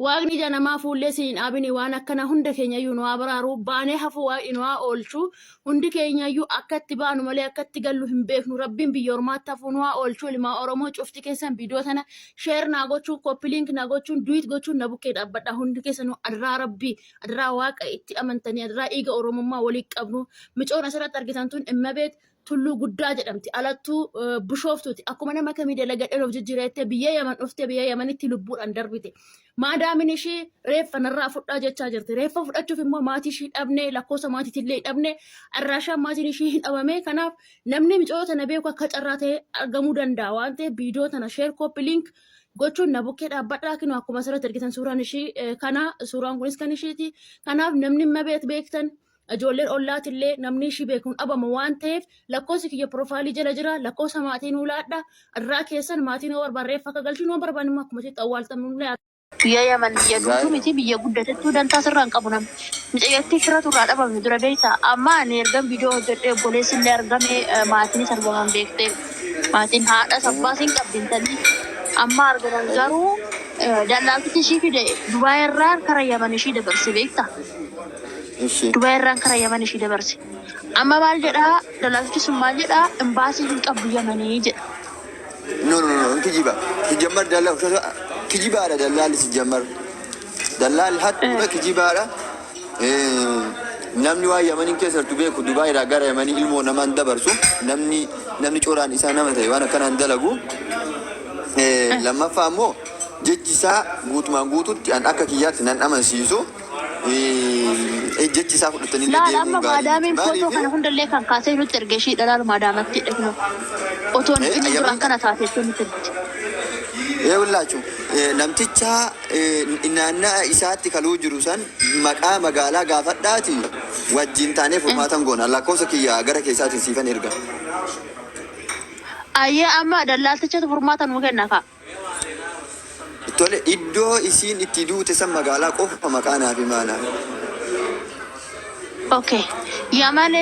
Waaqni ija namaa fuullee isin hin dhaabini waan akkanaa hunda keenyayyuu nu haa baraaru baanee hafuu waaqni nu haa oolchu hundi keenyayyuu akka itti baanu malee akka itti gallu hin beeknu rabbiin biyya ormaatti hafuu nu haa oolchu ilmaa oromoo cufti keessan viidiyoo tana share naa gochuun copy link naa gochuun duet gochuun na bukkee dhaabbadha hundi keessanuu adaraa rabbii adaraa waaqa itti amantanii adaraa dhiiga oromummaa walii qabnu micoon asirratti argitan tun immabeet Tulluu Guddaa jedhamti. Alattuu Bishooftuuti. Akkuma nama kamii dalagadheen of jijjiireettee biyya Yaman dhuftee biyya Yamanitti lubbuudhaan darbite. Maadaamin ishii reeffa narraa fudhaa jechaa jirti. Reeffa fudhachuuf immoo maatii ishii dhabne lakkoofsa maatiitillee dhabne arraashaan maatiin ishii hin dhabame. Kanaaf namni micoo tana beeku akka carraa ta'e argamuu danda'a waan ta'eef viidiyoo tana share copy link gochuun na bukkee dhaabbadhaa kinoo akkuma asirratti argitan suuraan ishii kana suuraan kunis kan ishiiti. Kanaaf namni mabeet beektan Ijoolleen ollaatillee namni ishii beeku hin dhabamu waan ta'eef lakkoofsi kiyya piroofaayilii jala jira lakkoofsa maatii nuu laadha irraa keessan maatii nuu barbaanne reeffa akka galchinu waan barbaanne immoo akkuma isitti awwaaltamnullee Biyya Yaman biyya duutuu miti biyya guddatettuu dantaa sirraa hin qabu namni. Micayyattii firatu irraa dhabame dura beektaa? Amma ani ergan viidiyoo hojjedhee obboleessi illee argame maatiinis argaman beektee maatiin haadhas abbaas hin qabdi intalli amma argatan garuu dallaaltichi ishii fide Dubaay irraa kara Yaman ishii dabarse beektaa? Ishi. Dubaay irraan kara Yaman ishii dabarse. Amma maal jedhaa dalaaltichi sun maal jedhaa imbaasii hin qabdu Yamanii jedha. No no no hin kijiba. Sijammar dallaa kijibaadha dallaalli sijammar. Dallaalli hattuudha kijibaadha. Namni waan Yamaniin keessa jirtu beeku Dubaay irraa gara Yamanii ilmoo namaan dabarsu namni namni coraan isaa nama ta'e waan akkanaan dalagu. Lammaffaa immoo jechi isaa guutumaan guututti an akka kiyyaatti nan amansiisu. Jechi isaa fudhatanillee Laal deemuun amma gaarii miti. maadaamiin footoo Maaliif kana hundallee kan kaasee nutti erge ishiidha laal maadaamatti dhufnu. Otoo hin dhufiniin dura Yaman akkana taate jettee nutti ergite. Eewwillaachu namticha naanna'a isaatti kaluu jiru san maqaa magaalaa gaafadhaati wajjin taanee furmaatan goona. Lakkoofsa kiyya gara keessaatiin siifan erga. Ayyee amma dallaaltichatu furmaata nuu kenna kaa. Tole iddoo isiin itti duute san magaalaa qofa maqaa naaf himaa naaf. Ok. Yaman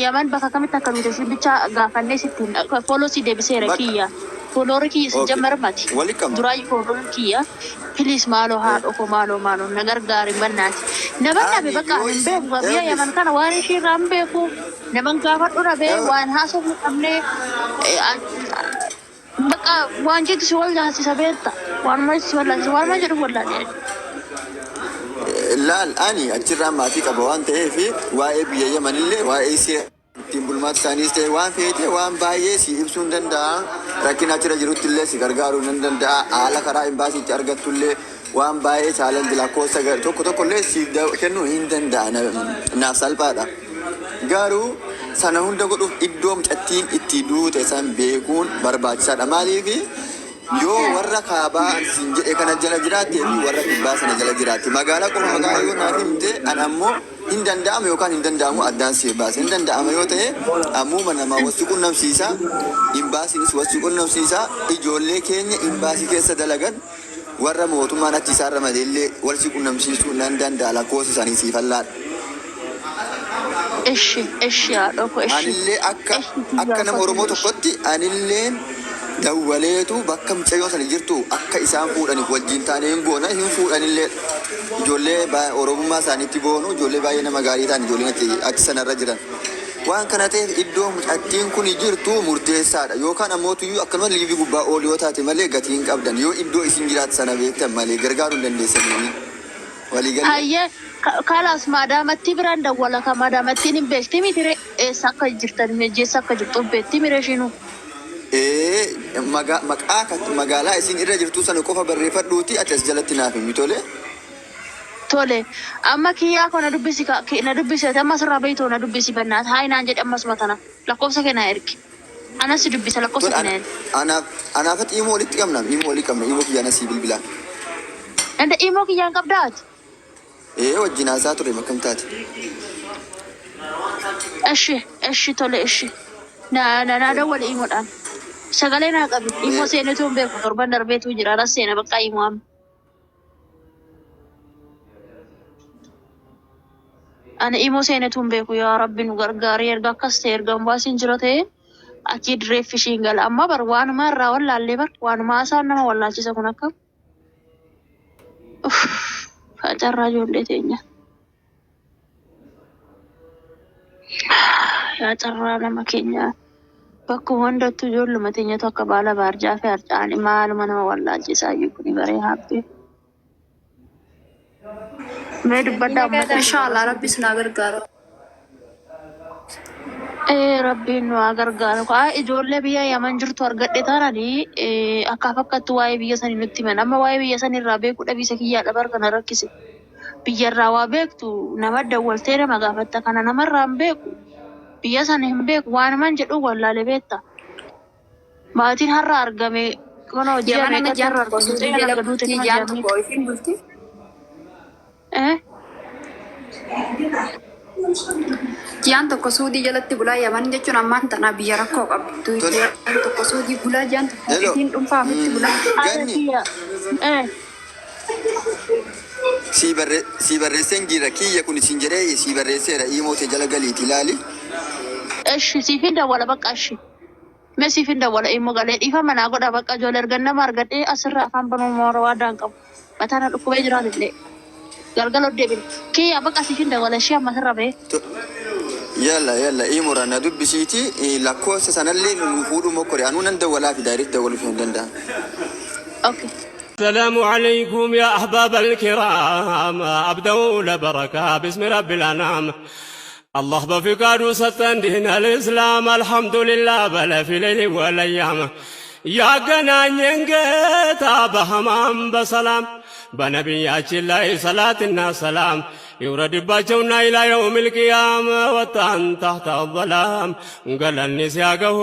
Yaman bakka kamitti akka duute si bicha gaafannee sitti hin follow si deebiseera Bakka. kiyya. Follower kiyya si Okay. jammar mati. Wali qabna. Duraayu follower kiyya. Please maaloo haadho koo maaloo maaloo na gargaari bannaati. Naman dhabe Ani bakka yoo hin isin beeku biyya eewlis Yaman kana waan ishii irraa hin beeku. Naman gaafadhu dhabee waan haasofnu dhabnee Bakka waan jettu si wallaalchisa beekta. Waanuma si wallaalchisa waanuma jedhu wallaalee. Laal ani achirraa maatii qaba waan ta'eef waa'ee biyya Yamanillee waa'ee seera ittiin bulmaata isaaniis ta'e waan feete waan baay'ee si ibsuu hin danda'a. Rakkina achirra jirutti illee si gargaaruu nan danda'a. Haala karaa imbaasii itti argattu illee waan baay'ee chaalenji lakkoofsa tokko tokko illee siif kennuu hin danda'a. Naaf salphaadha. Garuu sana hunda godhuuf iddoo mucattiin itti duute san beekuun barbaachisaadha. Maaliif yoo warra kaabaa an siin jedhe kana jala jiraattee fi warra kibbaa sana jala jiraatte magaalaa qofa maqaa yoo naaf himte an ammoo hin danda'amu yookaan hin danda'amu addaan siif baasa. Hin danda'ama yoo ta'e ammuma namaa wal si qunnamsiisa, imbaasiinis wal si qunnamsiisa, ijoollee keenya imbaasii keessa dalagan warra mootummaan achi isaan ramade illee wal si qunnamsiisuu nan danda'a lakkoofsa isaanii siifan laadha. Eshi eshi haadhoo koo eshi Anillee akka eshi kiyyaa akka nama koo Oromoo eshi. tokkotti anilleen dawwaleetu bakka mucayyoon sana jirtu akka isaan fuudhaniif wajjin taanee hin goona hin fuudhanillee ijoollee Oromummaa isaaniitti boonu ijoollee baay'ee nama gaarii ta'an ijoolleen achi achi sanarra jiran. Waan kana ta'eef iddoo mucattiin kuni jirtu murteessaadha. Yookaan ammoo tuyyuu akkanuma liivii gubbaa oolu yoo taate malee gatii hin qabdan. Yoo iddoo isin jiraatu sana beektan malee gargaaruu hin dandeessanii. Walii gallee? Hayyee kalaas maadaamattii biraan dawwala ka maadaamattiin hin beekti miti ree eessa akka jirtan eessa akka jirtu hin beekti mire ishiinuu. Ee magaa maqaa magaalaa isin irra jirtuu sana qofa barreeffadhuuti ati as jalatti naaf himi tole. Tole amma kiyyaa koo na dubbisi ka na dubbisi ati amma asirraa beeytoo na dubbisi bannaat haay naan jedhi ammasuma tana lakkoofsa kee naa ergi anan si dubbisa lakkoofsa Tole kee ana naa ergi. anaaf anaaf ati imoo walitti qabna imoo walitti qabna imoo kiyyaa na sii bilbilaa. Ende imoo kiyyaan qabdaa ati? Ee wajjin haasaa ture akkam taate. Eshi eshi tole eshi na na na dawwali imoodhaan sagalee naa qabi imoo Ee seenetu hin beeku torban darbeetu jira anas seena bakka imoo amma. Ani imoo seenetu hin beeku yaa rabbi nu gargaari erga akkas ta'e erga ambaasiin jira ta'e achii reeffi ishii hin gala amma bar waanuma irraa wallaallee bar waanuma haasaan nama wallaalchisa kun akka Uff. Yaa carraa ijoollee teenya. Yaa carraa nama keenyaa. Bakkuma hundattuu ijoolluma teenyatu akka baala baarjaa fi harca'anii maaluma nama wallaalchisaa iyyuu kuni baree haabbee. Mee dubbadhaa uummata. Inshaallah, Rabbi isin haa gargaaru. Ee, Rabbiin nu haa gargaaru. Haa, ijoollee biyya Yaman jirtu argadhe taananii akkaaf akkatti waa'ee biyya sanii nutti himan. Amma waa'ee biyya sanii irraa beekuu dhabiisa kiyyaadha bar kana rakkise. Biyyarraa waa beektu nama dawwaltee nama gaafatta, kana namarraa hin beeku. Biyya sana hin beeku, waanuman jedhu wallaalee beekta. Maatiin har'a argame mana hojii Yaman amma ameeqatti jaan har'a tokko argame, suutii mucayyoo jala arga duute bultii nama jaan jedhamee. tokko ifiin bulti. Eh? Jaan tokko suudii jalatti bulaa. Yaman jechuun ammaan tana biyya rakkoo qabdu. Tole. Jaan tokko suudii bulaa, jaan tokko Hello. ifiin dhuunfaa ofitti bulaa. Haadha Ganni kiyya. Eh? sii barreesseen jira, kiyya kun isin jedhee sii barreesseera, imo tee jala galiiti ilaali. Eshi, siifin dawwala bakka, eshi. Mee siifin dawwala immoo galee dhiifa manaa godha bakka ijoollee erga nama argadhee asirraa afaan banuu moora waadaan qabu. Mataan na dhukkubee jiraatu illee. Galgala deebine. Kiyya bakka siifin dawwala ishee amma asirra ba'ee. Yalla yalla, imora na dubbisiiti, lakkoofsa sanallee nu fuudhu mokkore, anuu nan dawwalaa fi direct dawwaluuf hin danda'a. Okay. السلام عليكم يا أحباب الكرام، أبدأ لبركة باسم رب الأنام. الله بفقاد ሰጠን دين الإسلام، الحمد لله በለ في ليل والأيام. ያገናኘን ጌታ በህማም በሰላም፣ በነቢያችን ላይ ሰላትና ሰላም ይውረድባቸውና إلى يوم القيامة ወጣን تحت الظلام ገለኒ ሲያገሁ።